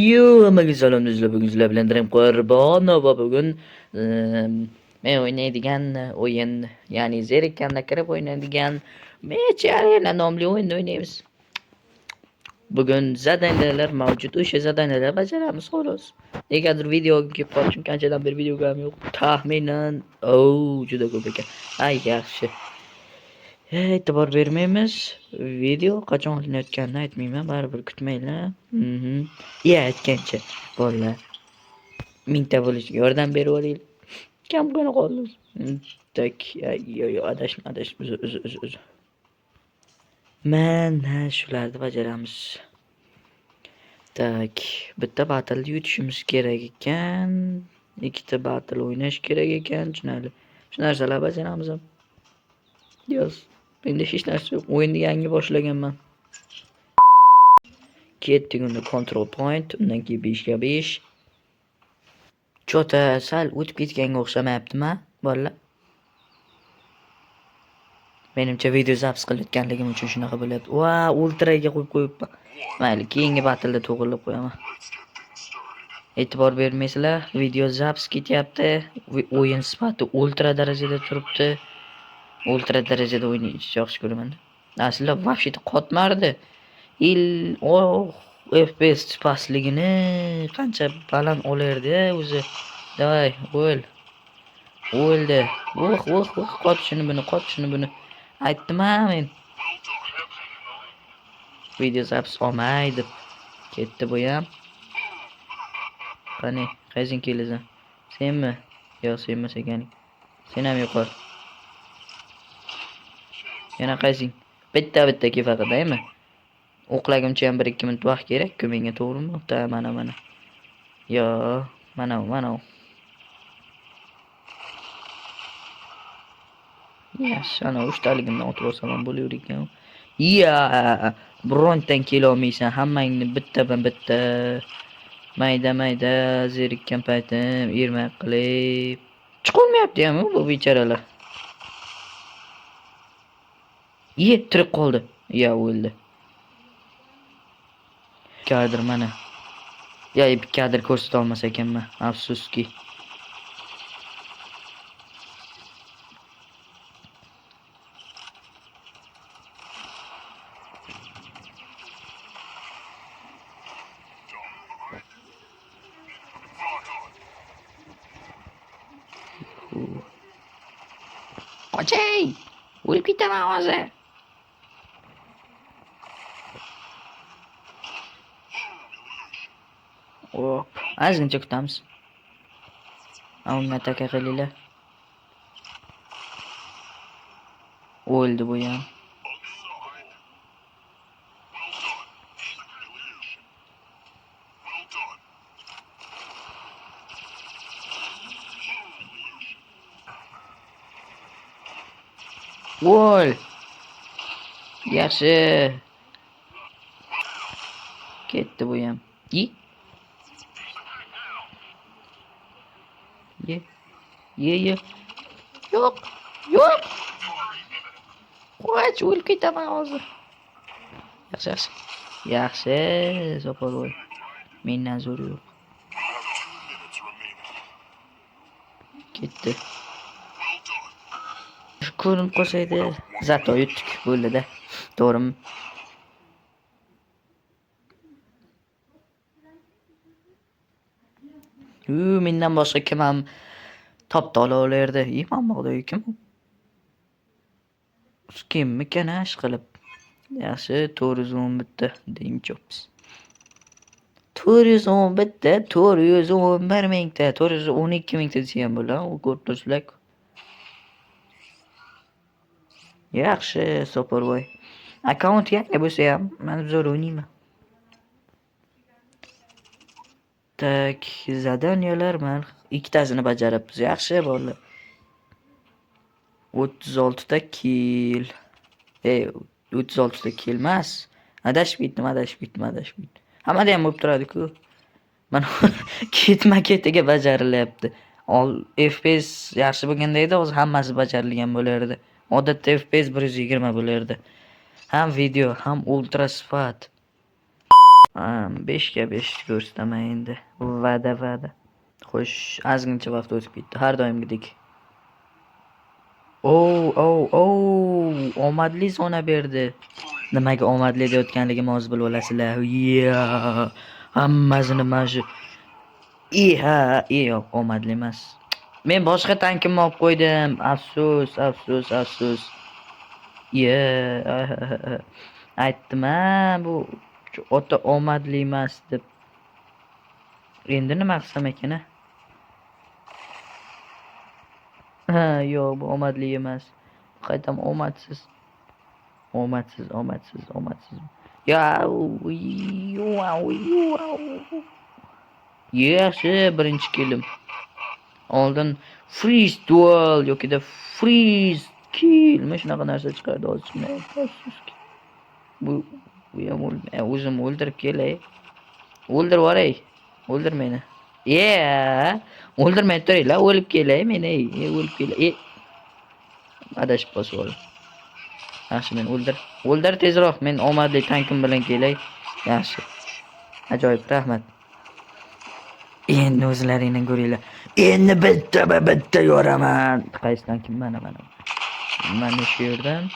Yo, hammaga salom do'stlar. Bugun sizlar bilan Dream Qurbonova. Bugun men o'ynaydigan o'yin, ya'ni zerikkanda kirib o'ynaydigan Match Arena nomli o'yinni o'ynaymiz. Bugun zadaniyalar mavjud. O'sha zadaniyalar bajaramiz xolos. Negadir videoga kelib qoldi, chunki anchadan beri videoga yo'q. Taxminan, juda ko'p ekan. Ay, yaxshi. E'tibor bermaymiz. Video qachon olinayotganini aytmayman, baribir kutmanglar. Ya, aytgancha, bolalar, mingta bo'lishga yordam berib yuboringlar. Kamgina qoldi. Так, yo, yo, adashma, adashma, uzr, uzr, uzr, uzr. Mana shularni bajaramiz. Так, bitta battle yutishimiz kerak ekan. Ikkita battle o'ynash kerak ekan, tushunarli. Shu narsalar bajaramiz ham. Yoz. Menda hech narsa yo'q. O'yinni yangi boshlaganman. Ketdik unda control point, undan keyin 5 ga 5. Chota sal o'tib ketganga o'xshamayaptimi, bolalar? Menimcha video zapis qilayotganligim uchun shunaqa bo'lyapti. Va, ultraga qo'yib qo'yibman. Mayli, keyingi battleda to'g'rilab qo'yaman. E'tibor bermaysizlar, video zapis ketyapti. O'yin sifati ultra darajada turibdi. Ultra darajada o'ynayishni yaxshi ko'raman. Aslida вообще-то qotmardi. Il oh, FPS pastligini qancha baland olardi o'zi. Davay, o'l. O'ldi. Oh, oh, oh, qot shuni buni, qot shuni buni. Aytdim-a men. Video zapis olmay deb ketdi bu ham. Qani, qaysing kelasan? Senmi? Yo'q, sen emas ekaning. Sen ham yo'qol. Yana qaysing? Bitta-bitta kel faqat, deymi? O'qlaguncha ham 1-2 minut vaqt kerak-ku menga, to'g'rimi? Ta, mana, mana. Yo, mana, mana. Yaxshi, ana uchtaligimdan otib olsam ham bo'laver ekan. Ya, birontdan kela olmaysan, hammangni bittama-bitta mayda-mayda zerikkan paytim ermak qilib chiqolmayapti ham bu bechoralar. Ye, tirik qoldi. Ya, o'ldi. Kadr mana. Ya, kadr ko'rsata olmas ekanman, afsuski. Qochay! O'lib ketaman hozir. Hop, ozgincha kutamiz. Unga ataka qilinglar. O'ldi bu ham. O'l. Yaxshi. Ketdi bu ham. Ye. Ye. Ye, ye. Yo'q. Yo'q. Qoch, o'lib ketaman hozir. Yaxshi, yaxshi. Yaxshi, Soparvoy. Mendan zo'ri yo'q. Ketdi. Ko'rinib qolsa edi. Zato yutdik, bo'ldi-da. To'g'rimi? Mendan boshqa kim ham topta ola olardi. Mammoqdagi kim u? Kimmikan ish qilib. Yaxshi, 411 ta deyimchops. 411 ta, 411 mingta, 412 mingta desa ham bo'ladi, u ko'rib turibsizlar-ku. Yaxshi, Soparvoy. Akkaunt yangi bo'lsa ham, men zo'r o'ynayman. Tak, zadaniyalar man ikkitasini bajaribmiz. Yaxshi bolalar. 36 ta kill. Ey, 36 ta kill emas. Adashib ketdim, adashib ketdim, adashib ketdim. Hammada ham bo'lib turadi-ku. Mana ketma-ketiga bajarilyapti. Ol FPS yaxshi bo'lganda edi, hozir hammasi bajarilgan bo'lardi. Odatda FPS 120 bo'lardi. Ham video, ham ultra sifat. 5 ga 5 ko'rsataman endi. Va'da, va'da. Xo'sh, ozgincha vaqt o'tib ketdi, har doimgidek. Oh, oh, oh, omadli zona berdi. Nimaga omadli deyotganligimni hozir bilib olasizlar. Yeah. Hammasini mana shu. Ha, yo'q, omadli emas. Men boshqa tankimni olib qo'ydim. Afsus, afsus, afsus. Yeah. Aytdim-a, bu ota omadli emas deb. Endi nima qilsam ekan-a? Ha, yo'q, bu omadli emas. Qaytam omadsiz. Omadsiz, omadsiz, omadsiz. Ya, yaxshi, birinchi kilim. Oldin freeze duel yoki freeze kill, mana shunaqa narsa chiqardi, hozir chiqmayapti, afsuski. Bu ham o'zim o'ldirib kelay. O'ldirib yuboray. O'ldir meni. O'ldirmay turinglar, o'lib kelay meni. O'lib kelay. Adashib bosib oldim. Yaxshi, meni o'ldir. O'ldir tezroq, men omadli tankim bilan kelay. Yaxshi. Ajoyib, rahmat. Endi o'zlaringni ko'ringlar. Endi bitta yoraman. Qaysi tankim? Mana, mana. Mana shu yerdan.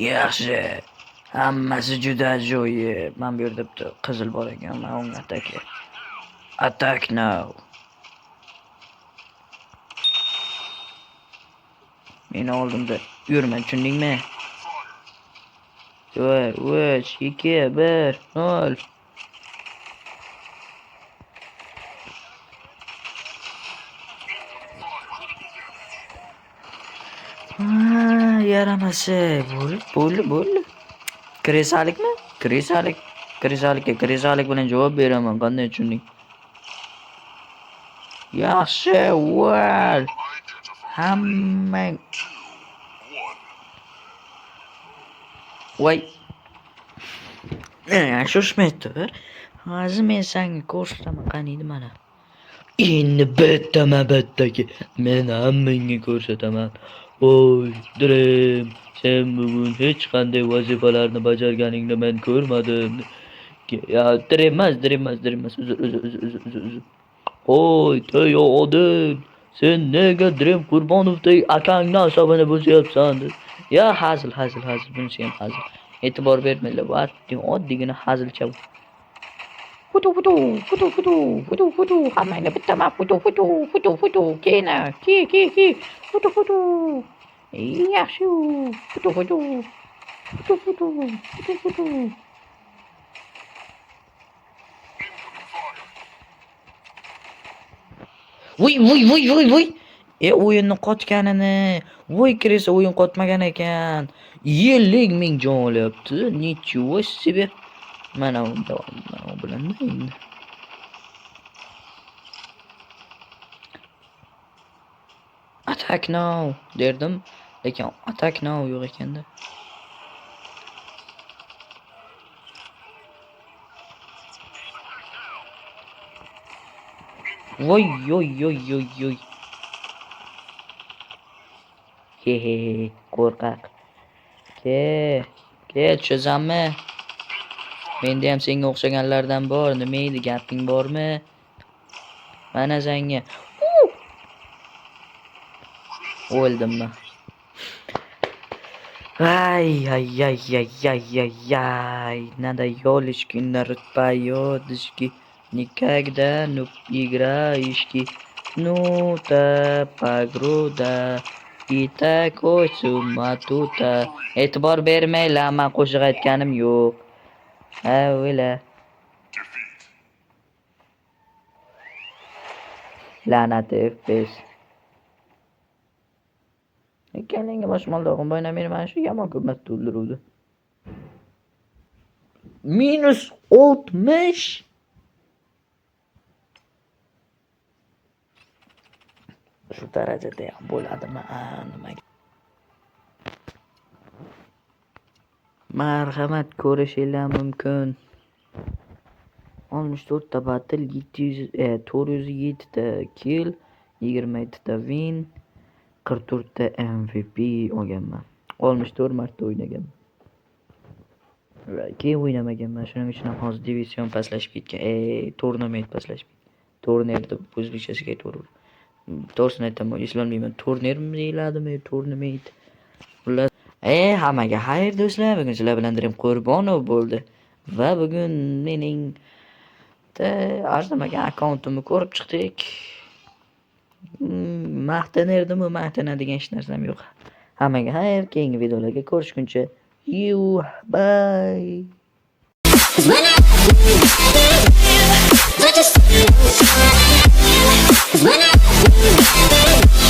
Yaxshi. Hammasi juda ajoyib. Mana bu yerda bitta qizil bor ekan, mana unga ataka. Attack now. Meni oldimda yurma, tushundingmi? 4, 3, 2, 1, 0. Ha, yaramasa. Bo'ldi, bo'ldi, bo'ldi. Kresalikmi? Kresalik. Kresalikka kresalik bilan javob beraman. Qanday tushunding? Yaxshi, voy. Hammang. Voy. Shoshmay tur. Hozir men senga ko'rsataman, qaniydi mana. Endi bittama bittaki men hammangga ko'rsataman. Oy, Dream, sen bugun hech qanday vazifalarni bajarganingni men ko'rmadim. Ya, Dream emas, Dream emas, Dream emas. Uzr, uzr, uzr, uzr, uzr, uzr. Oy, Teyo Odil, sen nega Dream Qurbonovdek akangni asabini buzyapsan? Ya, hazil, hazil, hazil, bunisi ham hazil. E'tibor bermanglar, bu oddiygina hazilcha. Futu, futu, futu, futu, futu, futu, hammangni bittaman, futu, futu, futu, futu, kena, ki, ki, ki, futu, futu. Yaxshi, futu, futu, futu, futu, futu, futu. Voy, voy, voy, voy, voy. O'yinni qotganini. Voy, kirsa o'yin qotmagan ekan. 50 ming jon olyapti. Ничего себе. Mana unda, mana u bilan endi. Attack now derdim, lekin attack now yo'q ekanda. Voy, yoy, yoy, yoy, yoy. He he he, qo'rqoq. Ke, ke, tushasanmi? Menda ham senga o'xshaganlardan bor. Nima edi, gaping bormi? Mana senga. O'ldimmi? Ay, ay, ay, ay, ay, ay, ay. Надо ёлочки на ротпоёдочки. Никогда не играешки. Ну та погруда. И такой суматута. E'tibor bermanglar, men qo'shiq aytganim yo'q. Ha, o'yla. La'nat FPS. Ikkalangga boshmaldoqim boyna meni mana shu yomon ko'p marta o'ldiruvdi. Minus 60. Shu darajada ham bo'ladimi? Nima? Marhamat, ko'rishinglar mumkin. 64 ta battle, 407 ta kill, 27 ta win, 44 ta MVP olganman. 64 marta o'ynaganman. Keyin o'ynamaganman. Shuning uchun ham hozir divizion pastlashib ketgan. Turnament pastlashib ketgan. Turnir deb o'zbekchasiga aytaverib. To'g'risini aytaman, eslolmayman. Turnirmi deyiladimi, turnament. Xullas, hammaga xayr, do'stlar. Bugun sizlar bilan Dream Qurbonov bo'ldi. Va bugun mening arzimagan akkauntimni ko'rib chiqdik. Maqtanardimu, maqtanadigan hech narsam yo'q. Hammaga xayr, keyingi videolarga ko'rishguncha. You bye. When I Cause when I